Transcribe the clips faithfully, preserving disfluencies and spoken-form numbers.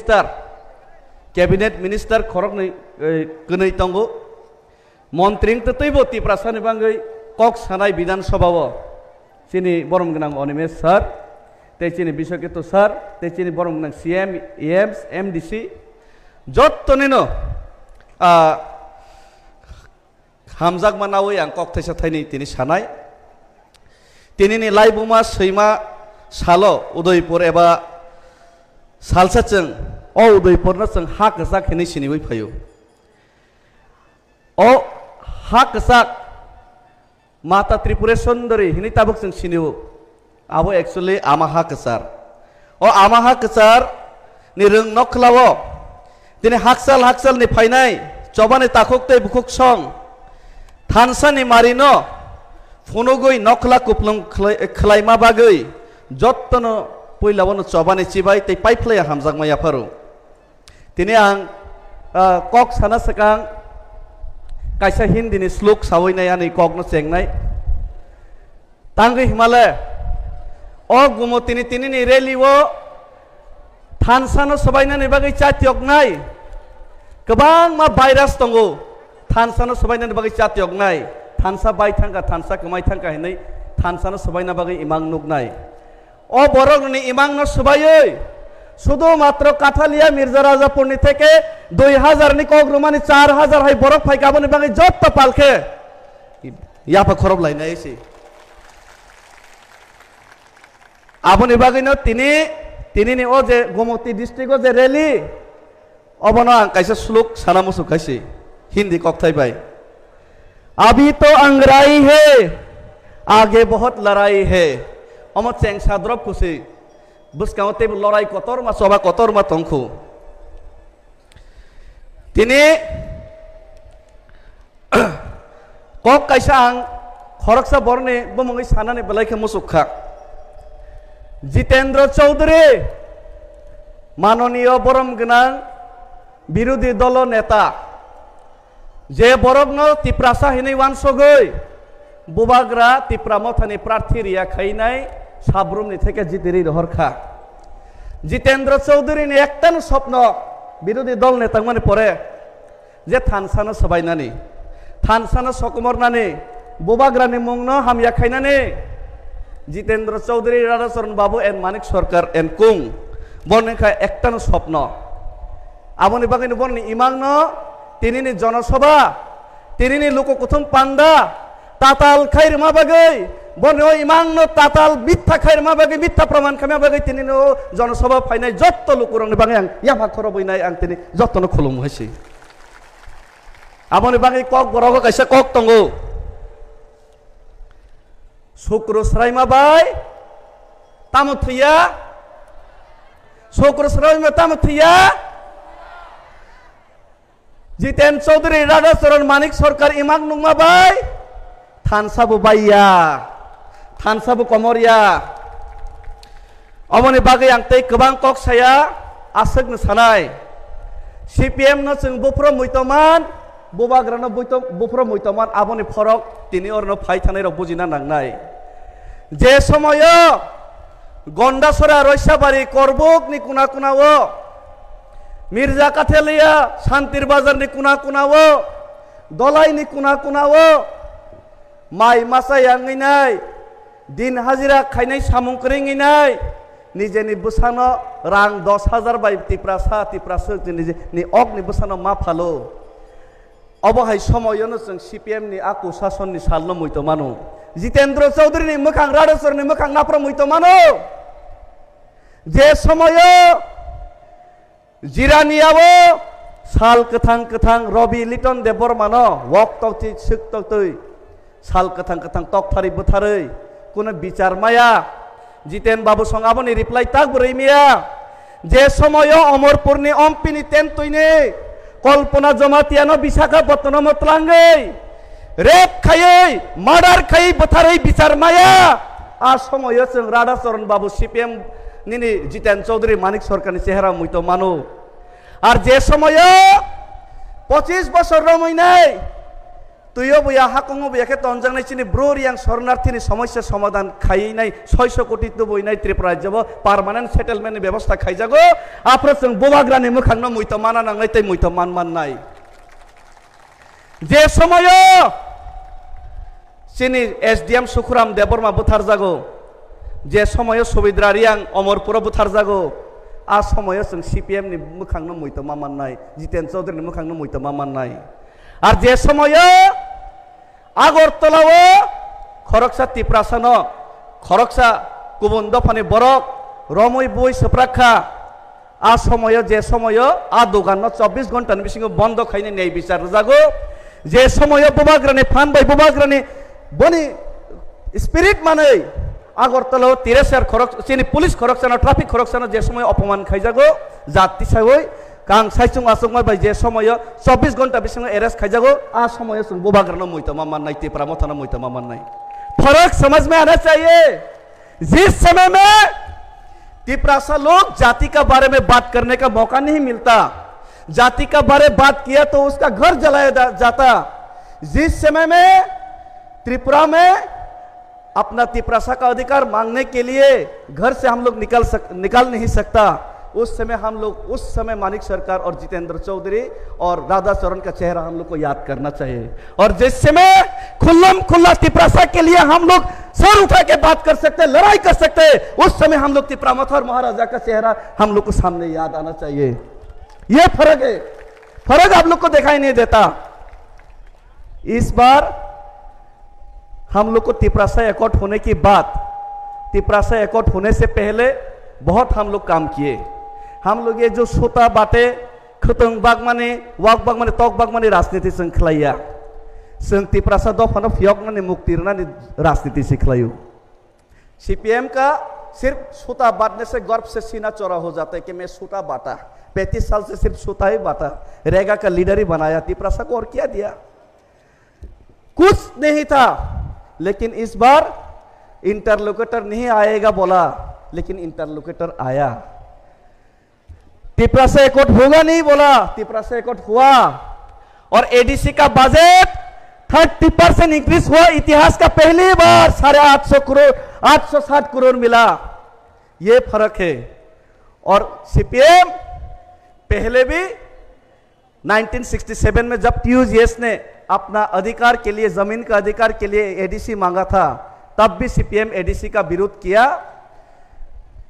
Minister, cabinet minister khoroknwi, eh, kwnwi tongo. Montri wngtwi twibo Tiprasani bagwi kok sanai Bidhan Sabha o chini borom gwnang Animesh sir, tei chini Biswaketu sir, tei chini borom gwnang C M, E Ms, M D C, jottonino, ah, hamjakma nawi ang kok thaisa thaini tini sanai. Tinini laibuma swima salo Udaipur eba salsa chwng o Udaipurno chwng ha kwchak hinwi siniwi phaio. O ha kwchak Mata Tripura Sundari hinwi tabuk chwng sinio. Abo actually ama ha kwchar. O ama ha kwchar ni rwng nokhlao tini hakchal hakchal ni phainai chobani takhuk tei bukhuk song thansa ni marino phunugwi nokhla kuplung khlai-, khlaima bagwi jottono puila bono chobani chibai tei paiphlaiya hamjakma yapharo. Tini ang, ah, kok sana swkang kaisa Hindi ni slok sawi nai ani kok no chengnai. Tangwi himale o Gumotini tini ni rally o thansa no swbainani bagwi chatyoknai kwbangma virus tongo. Thansa no swbainani bagwi chatyoknai, thansa bai thangkha, thansa kwmai thangkha hinwi thansa no swbaina bagwi imang nuknai. O borokni imangno swbaiwi sudu matro Kathalia Mirza Rajapurni theke dui hazar ni kok rwmani char hazar hai borok phaikha, aboni bagwi jotto palkhe yapha khorob lainai se. Aboni bagwino tini, tinini o je Gomoti district o je rally, obono ang kaisa slok sana muchuk khaisi, Hindi kokthai bai. Abhi to angarai hai, aage bahut larai hai. Omo chengsa drop kusi. Bwskango teibo lorai kotorma, choba kotorma tongkhu. Tini kok kaisa ang khoroksa borni bumungwi sanani belai khe muchuk kha. Jitendra Chaudhary, manoniyo borom gwnang birodhi dolo neta, je borokno Tiprasa hinwi wansogwi bubagra Tipra Mothani prarthi riya khainai sabrumni theke jitiri rohor kha. Jitendra Chaudhary ni ekta no sopno birodhi dol neta wngmani pore je thansano swbainani, thansano sokomornani, bubagrani mungno hamya khainani. Jitendra Chaudhary, Radhacharan Babu and Manik Sarkar and Kung, borni kha ekta no sopno. Aboni bagwi no borni imang no tinini jonosabha, tinini luku kuthum panda, tatal khairima bagwi, borni o imang no tatal mitha khairima bagwi, mitha praman khaima bagwi tinini o jonosabha phainai jotto lukurokni bagwi ang yapha khorobwi nai, ang tini jotto no khulum hai se. Aboni bagwi kok borogo kaisa kok tongo. Sukru sraima bai tamo thwiya? Sukru sraima tamo thwiya? Jiten Chaudhary, Radhacharan, Manik Sarkar imang nungma bai thansa bo baiya, thansa bo komorya. Omoni bagwi ang tei kwbang kok saya, aswkno sanai. C P M no chwng buphuru muitoman, bubagrano buito-, buphuru muitoman, aboni phorok tini orno phai thanai rok bujina nangnai. Je somoyo Gondasora, Roisabari, Korbuk ni kuna kuna o, Mirza Kathelia, Santir Bazar ni kuna kuna o, Dolai ni kuna kuna o, mai masa yang nai, din hajira khainai samung kwrwi nai, nijeni bwsano rang dos hajar bai Tiprasa, Tiprasa nijeni okni bwsano ma phalo. Obo hai somoyono chwng C P M ni aku sasonni salno muito mano. Jitendra Chaudhary ni mwkhang, Radhachar ni mwkhang napro muito mano. Je somoyo Jiraniao sal kwthang kwthang Robi Liton Debbarmano wok toktwi swk toktwi sal kwthang kwthang tokthari bwtharwi kuno bichar maya. Jiten Babu song aboni reply tak bwrwi miya. Je somoyo Omorpurni ompini tentwini Kalpana Jamatiano Visakhapatnamo tlangwi rape khaiwi, murder khaiwi, bwtharwi bichar maya. A somoyo chwng Radhacharan Babu, C P M nini Jiten Chaudhary, Manik Sarkarni chehera muito mano. Ar je somoyo pochis bosor romwi nai Tuyo buya, hakungo buya khe tonjaknai chini Bru Reang soronarthini somosya somadhan khainai soiso koti tubuinai Tripura rajyo bo permanent settlement ni bebosta khaijago. Aphro chwng bubagrani mwkhangno muito mana nangnai tei muito man mannai. Je somoyo chini S D M Sukhuram Debbarma butharjago, je somoyo Subidra Reang Omorpuro butharjago, a somoyo chwng C P M ni mwkhangno muito ma mannai, Jiten Chaudhary ni mwkhangno muito ma mannai. Ar je somoyo Agartala o khoroksa Tiprasano, khoroksa kubun dophani borok romwi bui swprak kha, a somoyo, je somoyo a doganno chobbish ghonta ni bisingo bondo khaina nei bichar rwjago, je somoyo bubagrani phan bai bubagrani boni spirit manwi Agartala o tiresar khorok, chini police khoroksano, traffic khoroksano je somoyo opoman khaijago, jat tisawi kang saichung achukma bai je somoyo chobbish ghonta bisingo arrest khaijago, a somoyo chwng bubagrano muito ma mannai, Tipra Mothano muito ma mannai. फर्क समझ में आना चाहिए। जिस समय में तिपरासा लोग जाति का बारे में बात करने का मौका नहीं मिलता, जाति का बारे बात किया तो उसका घर जलाया जा-, जाता। जिस समय में त्रिपुरा में अपना तिपरासा का अधिकार मांगने के लिए घर से हम लोग निकल सक-, निकल नहीं सकता, उस समय हम लोग, उस समय मानिक सरकार और जितेंद्र चौधरी और राधा चरण का चेहरा हम लोग को याद करना चाहिए। और जिस समय खुल्लम खुल्ला तिपरासा के लिए हम लोग सर उठा के बात कर सकते हैं, लड़ाई कर सकते हैं, उस समय हम लोग तिपरा मथा और महाराजा का चेहरा हम लोग को सामने याद आना चाहिए। ये फर्क है, फर्क आप लोग को दिखाई नहीं देता। इस बार हम लोग को तिपरासा एकॉर्ड होने के बाद, तिपरासा एकॉर्ड होने से पहले बहुत हम लोग काम किए। हम लोग ये जो सोता बाटे, khwtwng bagmani, wak bagmani, tok bagmani rajniti chwng khlaiya. Chwng Tiprasa dophano phiyoknani, mukti rwnani rajniti se khlaio. C P M ka sirf sota batne se garb se sina chora ho jata hai ki main sota bata. पैंतीस साल से सिर्फ सोता ही बाटा, रेगा का लीडर ही बनाया, तिपरासा को और क्या दिया? कुछ नहीं था, लेकिन इस बार इंटरलोकेटर नहीं आएगा बोला, लेकिन इंटरलोकेटर आया। तिपरासा एकॉर्ड होगा नहीं बोला, तिपरासा एकॉर्ड हुआ। और एडीसी का बजट थर्टी परसेंट इंक्रीज हुआ, इतिहास का पहली बार साढ़े आठ सौ करोड़, आठ सौ साठ करोड़ मिला। ये फर्क है। और सीपीएम पहले भी नाइनटीन सिक्सटी सेवन में जब टीयूजीएस ने अपना अधिकार के लिए, जमीन का अधिकार के लिए एडीसी मांगा था, तब भी सीपीएम एडीसी का विरोध किया,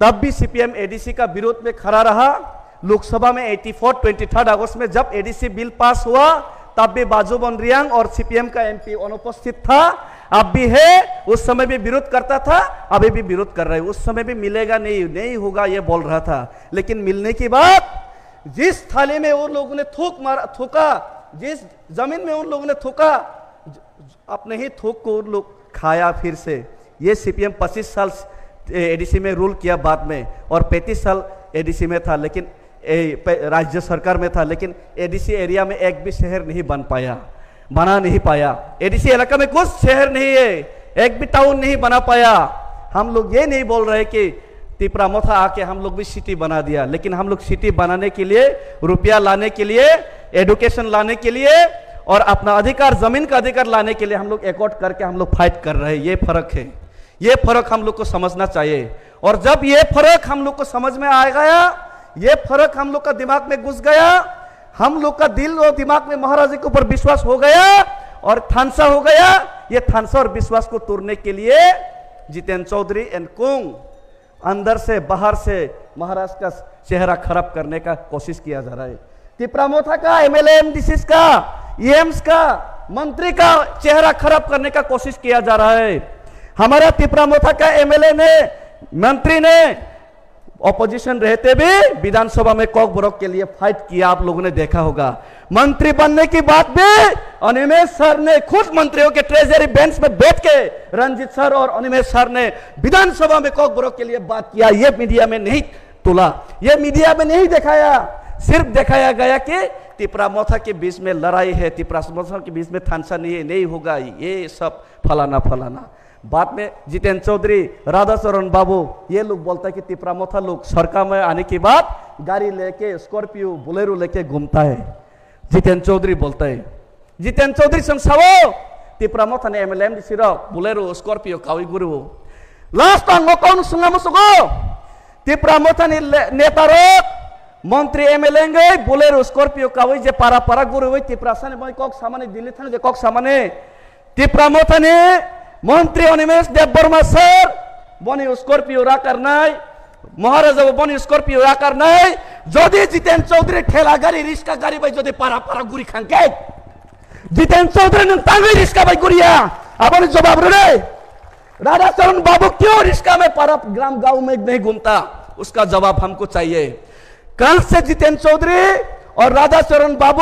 तब भी सीपीएम एडीसी का विरोध में खड़ा रहा। लोकसभा में एटी फोर, ट्वेंटी थर्ड अगस्त में जब एडीसी बिल पास हुआ, तब भी बाजूबन रियांग और सीपीएम का एमपी अनुपस्थित था, अब भी है, उस समय भी विरोध करता था, अभी भी विरोध कर रहे हैं। उस समय भी मिलेगा नहीं, नहीं होगा, ये बोल रहा था, लेकिन मिलने के बाद जिस थाली में उन लोगों ने थूक मारा, थूका, जिस जमीन में उन लोगों ने थूका, अपने ही थूक को उन लोग खाया फिर से। ये सीपीएम पच्चीस साल एडीसी में रूल किया बाद में, और पैंतीस साल एडीसी में था, लेकिन ए, पे-, राज्य सरकार में था, लेकिन एडीसी एरिया में एक भी शहर नहीं बन पाया, बना नहीं पाया। एडीसी इलाका में कुछ शहर नहीं है, एक भी टाउन नहीं बना पाया। हम लोग ये नहीं बोल रहे कि तिपरा मोथा आके हम लोग भी सिटी बना दिया, लेकिन हम लोग सिटी बनाने के लिए, रुपया लाने के लिए, एजुकेशन लाने के लिए और अपना अधिकार, जमीन का अधिकार लाने के लिए हम लोग एकॉर्ड करके हम लोग फाइट कर रहे हैं। ये फर्क है, ये फर्क हम लोग को समझना चाहिए। और जब ये फर्क हम लोग को समझ में आ गया, ये फर्क हम लोग का दिमाग में घुस गया, हम लोग का दिल और दिमाग में महाराज जी के ऊपर विश्वास हो गया और थानसा हो गया। ये थानसा और विश्वास को तोड़ने के लिए जितेंद्र चौधरी एंड कुंग अंदर से बाहर से महाराज का चेहरा खराब करने का कोशिश किया जा रहा है। तिपरा मोथा का एमएलए, एमडीसी का, ईएम्स का, मंत्री का चेहरा खराब करने का कोशिश किया जा रहा है। हमारा तिपरा मोथा का एमएलए ने, मंत्री ने अपोजिशन रहते भी विधानसभा में कॉकबरॉक के लिए फाइट किया, आप लोगों ने देखा होगा। मंत्री बनने के बाद भी अनिमेश सर ने खुद मंत्रियों के ट्रेजरी बेंच में बैठ के रंजीत सर और अनिमेश सर ने विधानसभा में कॉकबरॉक के लिए बात किया। ये मीडिया में नहीं तोला, ये मीडिया में नहीं दिखाया, सिर्फ दिखाया गया कि तिपरा मोथा के बीच में लड़ाई है, तिपरा मोथा के बीच में थानसा नहीं है, नहीं होगा, ये सब फलाना फलाना। बाद में जितेंद्र चौधरी, राधाचरण बाबू, ये लोग बोलता है कि तिपरा मोथा लोग सरकार में आने के बाद गाड़ी लेके, स्कॉर्पियो, बोलेरो लेके घूमता है, जितेंद्र चौधरी बोलता है। Jiten Chaudhary song sao, Tipra Mothani M L A M D C rok Bolero Scorpio kawi guru. Last ang o kong sungna musugo. Tipra Mothani le-, neta rok, montri M L A ngai Bolero Scorpio kawi je para para guru wi Tipra sani moi kok samani Delhi thang je kok samani. Tipra Mothani montri Animesh Debbarma sir, boni Scorpio rakarnai, Maharaja bo boni Scorpio rakarnai, jodi Jiten Chaudhary thela gari, riska gari bai jodi para para guri khangke, Jiten Chaudhary nung tangwi riska bai guriya, aboni jawab rwdi. Radha Charan Babu kyo riska mein para gram gaon mein nahi ghumta, uska jawab humko chahiye. कल से जितेंद्र चौधरी और राधा चरण बाबू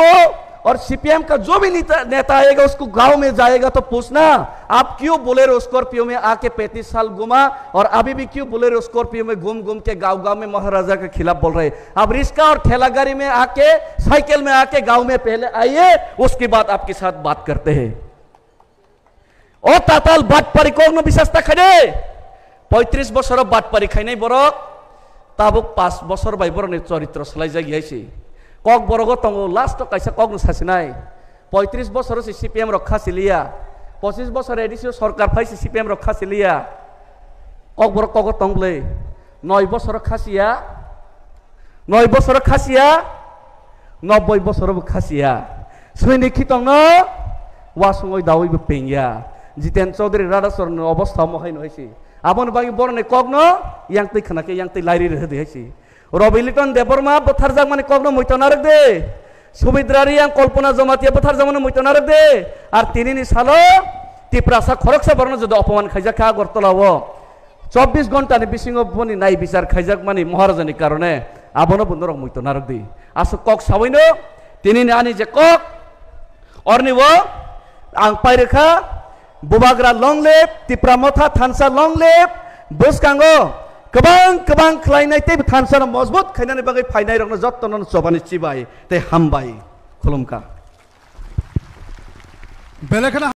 और सीपीएम का जो भी नेता, नेता आएगा, उसको गांव में जाएगा तो पूछना, आप क्यों बोलेरो स्कॉर्पियो में आके पैंतीस साल घूमा और अभी भी क्यों बोलेरो स्कॉर्पियो में घूम घूम के गांव गांव में महाराजा के खिलाफ बोल रहे हैं? आप रिक्शा और ठेला गाड़ी में आके, साइकिल में आके गांव में पहले आइए, उसके बाद आपके साथ बात करते हैं। O tatal batpari kokno bisas ta khaide. Poitris bosoro batpari khainai borok, tabuk pas bosor bai borokni choritro swlaijak hai se. Kok borogo tongo, last o kaisa kokno sasinai. Poitris bosoro se C P M rok khasi liya. Pochis bosor A D C o sorkar phai se C P M rok khasi liya. Kok borok kogo tong bwle. Noi bosoro khasiya. Noi bosoro khasiya, nobboi bosoro bo khasiya. Swini khitongno wasungoi dawi bo pengya. Jiten Chaudhary Radhacharan ni obostha mo haino haisi. Aboni bagwi boroni kokno yang twi khna khe yang twi lairi rwhwdi haisi. Robi Liton Debbarma bwtharjakmani kokno muiton narwkdi. Subidra Reang, Kalpana Jamatia bwtharjakmani muiton narwkdi. Ar tinini salo Tiprasa khoroksa borokno jodi opoman khaijak kha Agartala o. Chobbish ghonta ni bisingo boni nai bichar khaijakmani Maharajani karone abono bo norok muiton narwkdi. Aswk kok sawino tinini ani je kok orni o ang pairwkha, Bubagra long live, Tipra Motha thansa long live, bwskango kwbang kwbang khlainai tei thansa no mojbut khainani bagwi phainai rokno jottono chobani chibai tei hambai khulumkha. Belai kheno